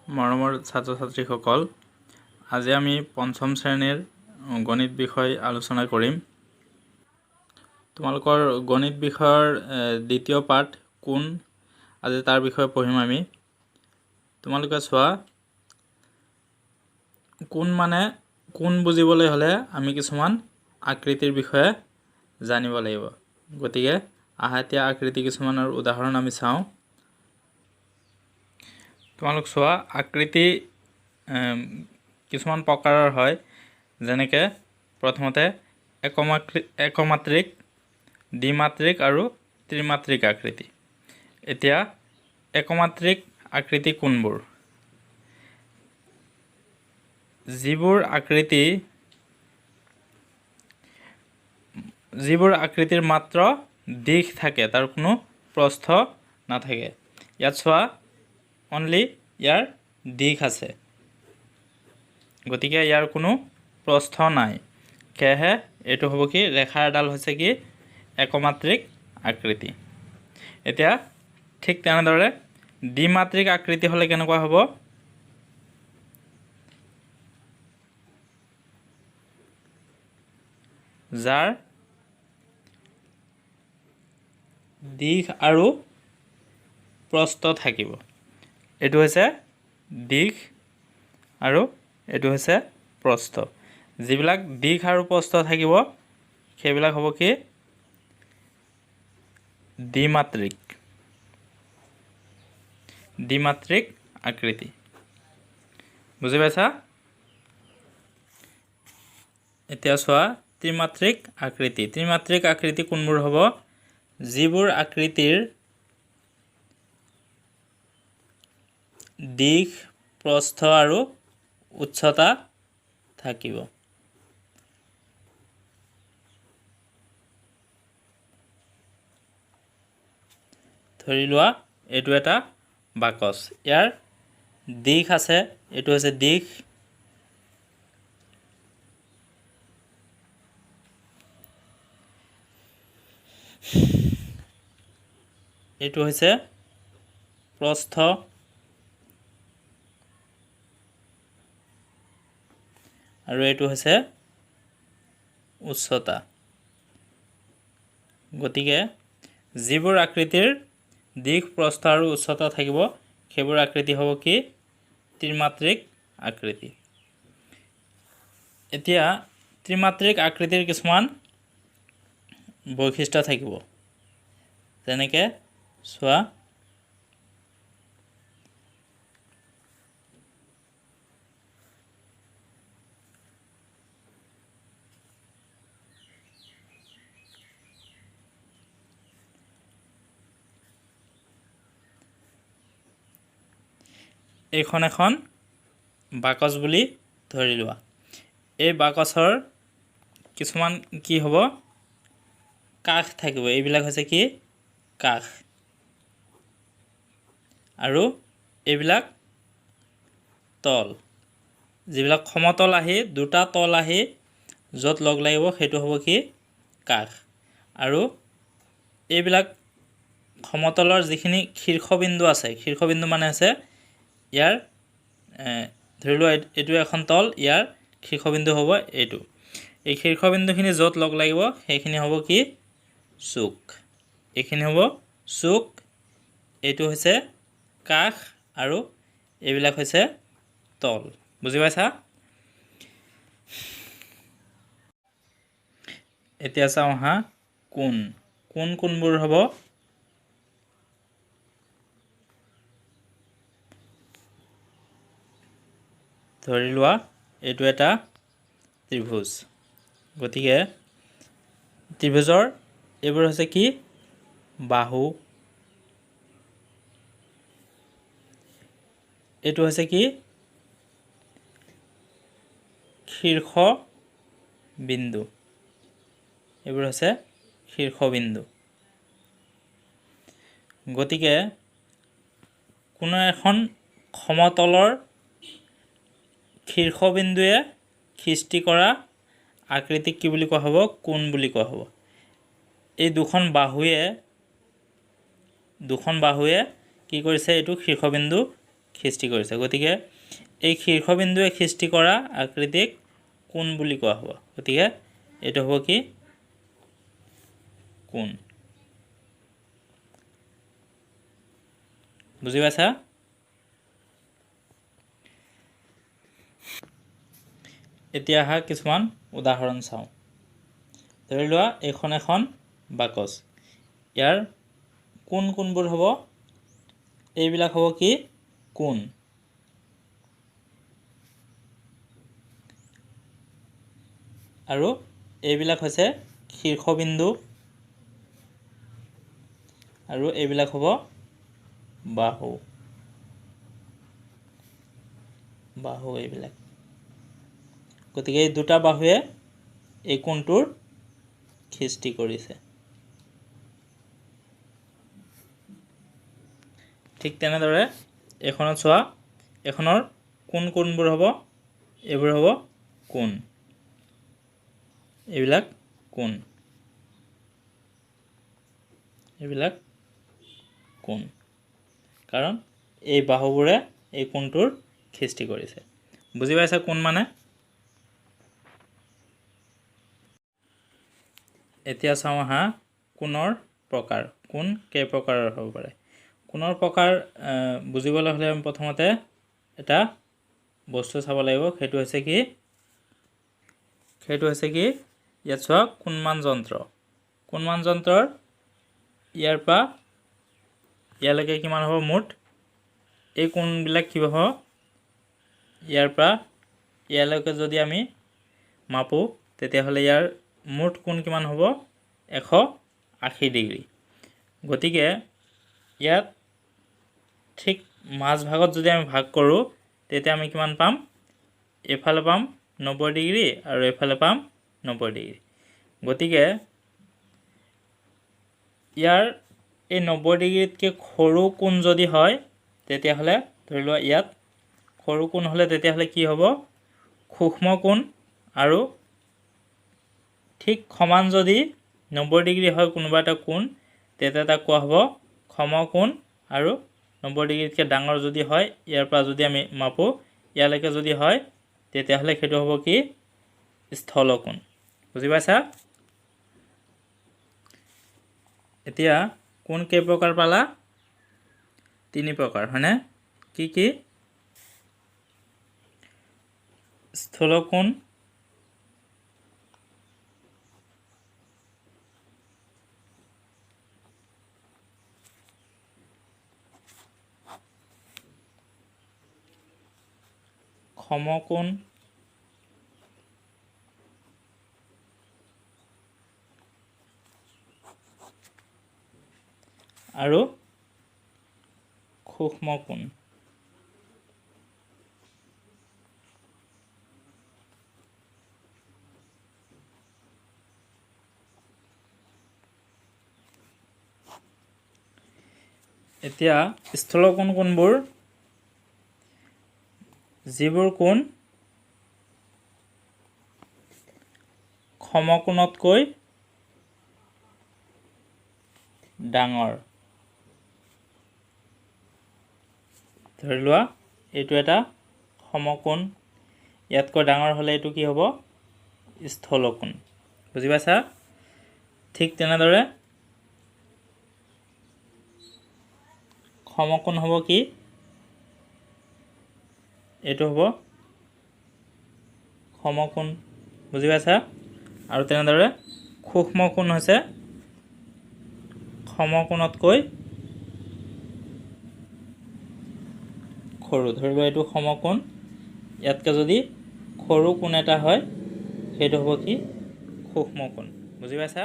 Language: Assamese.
মৰমৰ ছাত্ৰ ছাত্ৰীসকল, আজি আমি পঞ্চম শ্ৰেণীৰ গণিত বিষয় আলোচনা কৰিম। তোমালোকৰ গণিত বিষয়ৰ দ্বিতীয় পাঠ কোণ, আজি তাৰ বিষয়ে পঢ়িম আমি। তোমালোকে চোৱা, কোণ মানে কোণ বুজিবলৈ হ'লে আমি কিছুমান আকৃতিৰ বিষয়ে জানিব লাগিব। গতিকে আহা এতিয়া আকৃতি কিছুমানৰ উদাহৰণ আমি চাওঁ। তোমালোক চোৱা, আকৃতি কিছুমান প্ৰকাৰৰ হয়, যেনেকৈ প্ৰথমতে একমাত্ৰিক, দ্বিমাত্ৰিক আৰু ত্ৰিমাত্ৰিক আকৃতি। এতিয়া একমাত্ৰিক আকৃতি কোনবোৰ? যিবোৰ আকৃতিৰ মাত্ৰ দিশ থাকে, তাৰ কোনো প্ৰস্থ নাথাকে। ইয়াত চোৱা, অনলি ইয়াৰ দিশ আছে, গতিকে ইয়াৰ কোনো প্ৰস্থ নাই। সেয়েহে এইটো হ'ব কি, ৰেখা এডাল হৈছে কি একমাত্ৰিক আকৃতি। এতিয়া ঠিক তেনেদৰে দ্বিমাত্ৰিক আকৃতি হ'লে কেনেকুৱা হ'ব? যাৰ দিশ আৰু প্ৰস্থ থাকিব। এইটো হৈছে দিশ আৰু এইটো হৈছে প্ৰস্থ। যিবিলাক দিশ আৰু প্ৰস্থ থাকিব সেইবিলাক হ'ব কি দ্বিমাত্ৰিক, দ্বিমাত্ৰিক আকৃতি। বুজি পাইছা? এতিয়া চোৱা ত্ৰিমাত্ৰিক আকৃতি। ত্ৰিমাত্ৰিক আকৃতি কোনবোৰ হ'ব? যিবোৰ আকৃতিৰ দিশ, প্ৰস্থ আৰু উচ্চতা থাকিব। ধৰি লোৱা এইটো এটা বাকচ, ইয়াৰ দিশ আছে, এইটো হৈছে দিশ, এইটো হৈছে প্ৰস্থ, আৰু এইটো হৈছে উচ্চতা। গতিকে যিবোৰ আকৃতিৰ দিশ, প্ৰস্থ আৰু উচ্চতা থাকিব সেইবোৰ আকৃতি হ'ব কি ত্ৰিমাত্ৰিক আকৃতি। এতিয়া ত্ৰিমাত্ৰিক আকৃতিৰ কিছুমান বৈশিষ্ট্য থাকিব, যেনেকৈ চোৱা, এইখন এখন বাকচ বুলি ধৰি লোৱা। এই বাকচৰ কিছুমান কি হ'ব, কাষ থাকিব, এইবিলাক হৈছে কি কাষ, আৰু এইবিলাক তল। যিবিলাক সমতল আহি দুটা তল আহি য'ত লগ লাগিব সেইটো হ'ব কি কাষ। আৰু এইবিলাক সমতলৰ যিখিনি শীৰ্ষবিন্দু আছে, শীৰ্ষবিন্দু মানে হৈছে ইয়াৰ, ধৰি লোৱা এইটো এখন তল, ইয়াৰ শীৰ্ষবিন্দু হ'ব এইটো। এই শীৰ্ষবিন্দুখিনি য'ত লগ লাগিব সেইখিনি হ'ব কি চুক, এইখিনি হ'ব চুক, এইটো হৈছে কাষ আৰু এইবিলাক হৈছে তল। বুজি পাইছা? এতিয়া চাওঁ আহা কোণ। কোণ কোনবোৰ হ'ব? ধৰি লোৱা এইটো এটা ত্ৰিভুজ, গতিকে ত্ৰিভুজৰ এইবোৰ হৈছে কি বাহু, এইটো হৈছে কি শীৰ্ষ বিন্দু, এইবোৰ হৈছে শীৰ্ষবিন্দু। গতিকে কোনো এখন সমতলৰ শীৰ্ষবিন্দুৱে সৃষ্টি কৰা আকৃতিক কি বুলি কোৱা হ'ব? কোণ বুলি কোৱা হ'ব। এই দুখন বাহুৱে কি কৰিছে? এইটো শীৰ্ষবিন্দু সৃষ্টি কৰিছে। গতিকে এই শীৰ্ষবিন্দুৱে সৃষ্টি কৰা আকৃতিক কোণ বুলি কোৱা হ'ব। গতিকে এইটো হ'ব কি? কোণ। বুজি পাইছা? এতিয়া আহা কিছুমান উদাহৰণ চাওঁ। ধৰি লোৱা এইখন এখন বাকচ, ইয়াৰ কোণ কোনবোৰ হ'ব? এইবিলাক হ'ব কি? কোণ। আৰু এইবিলাক হৈছে শীৰ্ষবিন্দু আৰু এইবিলাক হ'ব বাহু। বাহু এইবিলাক। গতিকে এই দুটা বাহুৱে এই কোণটোৰ সৃষ্টি কৰিছে। ঠিক তেনেদৰে এইখনত চোৱা, এইখনৰ কোণ কোনবোৰ হ'ব? এইবোৰ হ'ব কোণ, এইবিলাক কোণ, এইবিলাক কোণ, কাৰণ এই বাহুবোৰে এই কোণটোৰ সৃষ্টি কৰিছে। বুজি পাইছা কোণ মানে? এতিয়া চাওঁ আহা কোণৰ প্ৰকাৰ। কোণ কেই প্ৰকাৰৰ হ'ব পাৰে? কোণৰ প্ৰকাৰ বুজিবলৈ হ'লে আমি প্ৰথমতে এটা বস্তু চাব লাগিব, সেইটো হৈছে কি? সেইটো হৈছে কি? ইয়াত চোৱা কোণমান যন্ত্ৰ। কোণমান যন্ত্ৰৰ ইয়াৰ পৰা ইয়ালৈকে কিমান হ'ব মুঠ? এই কোণবিলাক কি হ'ব? ইয়াৰ পৰা ইয়ালৈকে যদি আমি মাপোঁ তেতিয়াহ'লে ইয়াৰ মুঠ কোণ কিমান হ'ব? 180 ডিগ্ৰী। গতিকে ইয়াত ঠিক মাজভাগত যদি আমি ভাগ কৰোঁ তেতিয়া আমি কিমান পাম? এইফালে পাম 90 ডিগ্ৰী আৰু এইফালে পাম 90 ডিগ্ৰী। গতিকে ইয়াৰ এই 90 ডিগ্ৰীতকৈ সৰু কোণ যদি হয় তেতিয়াহ'লে ধৰি লোৱা ইয়াত সৰু কোণ হ'লে তেতিয়াহ'লে কি হ'ব? সূক্ষ্ম কোণ। আৰু ঠিক সমান যদি 90 ডিগ্ৰী হয় কোনোবা এটা কোণ তেতিয়া তাক কোৱা হ'ব সমকোণ। আৰু 90 ডিগ্ৰীতকৈ ডাঙৰ যদি হয়, ইয়াৰ পৰা যদি আমি মাপোঁ ইয়ালৈকে যদি হয় তেতিয়াহ'লে সেইটো হ'ব কি? স্থলকোণ। বুজি পাইছা? এতিয়া কোণ কেই প্ৰকাৰ পালা? তিনি প্ৰকাৰ, হয়নে? কি কি? স্থলকোণ, সমকোণ, আৰু সূক্ষ্মকোণ। এতিয়া স্থলকোণ কোনবোৰ? যিবোৰ কোণ সমকোণতকৈ ডাঙৰ। ধৰি লোৱা এইটো এটা সমকোণ, ইয়াতকৈ ডাঙৰ হ'লে এইটো কি হ'ব? স্থলকোণ। বুজি পাইছা? ঠিক তেনেদৰে সমকোণ হ'ব কি? এইটো হ'ব সমকোণ। বুজি পাইছা? আৰু তেনেদৰে সূক্ষ্মকোণ হৈছে সমকোণতকৈ সৰু। ধৰি লোৱা এইটো সমকোণ, ইয়াতকৈ যদি সৰু কোণ এটা হয় সেইটো হ'ব কি? সূক্ষ্মকোণ। বুজি পাইছা?